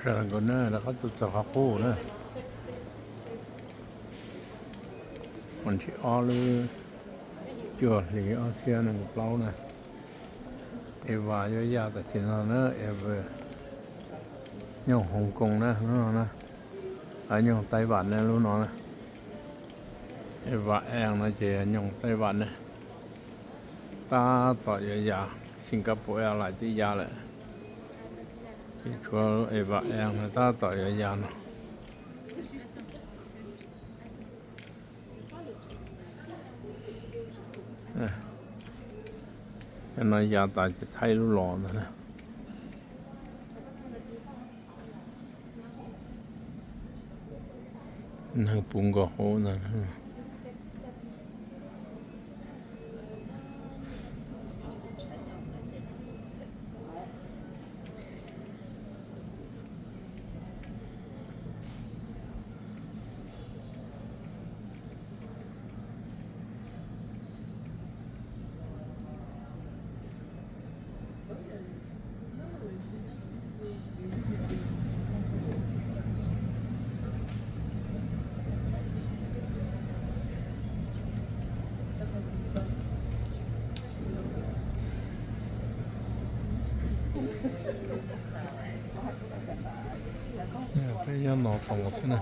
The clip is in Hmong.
Sawv daws nkaus na, rov qab tuaj txog qhov qub na. Mus nrhiav ob lub cuaj hlis ob txhiab nees nkaum plaub na. Eva yuav ya tam sim no na, Eva nyob Hong Kong na, lub no na. Nyob Taiwan na, lub no na. Eva Air no ces nyob Taiwan na. Tab tom yuav ya, Singapore Airlines twb ya lawm, ces tshuav Eva Air no tab tom yuav ya no. Cov no ya tas ces thaij lub los ntag na. Neeg puv nkaus hauv ntag. Peb nyob no tos xwb na.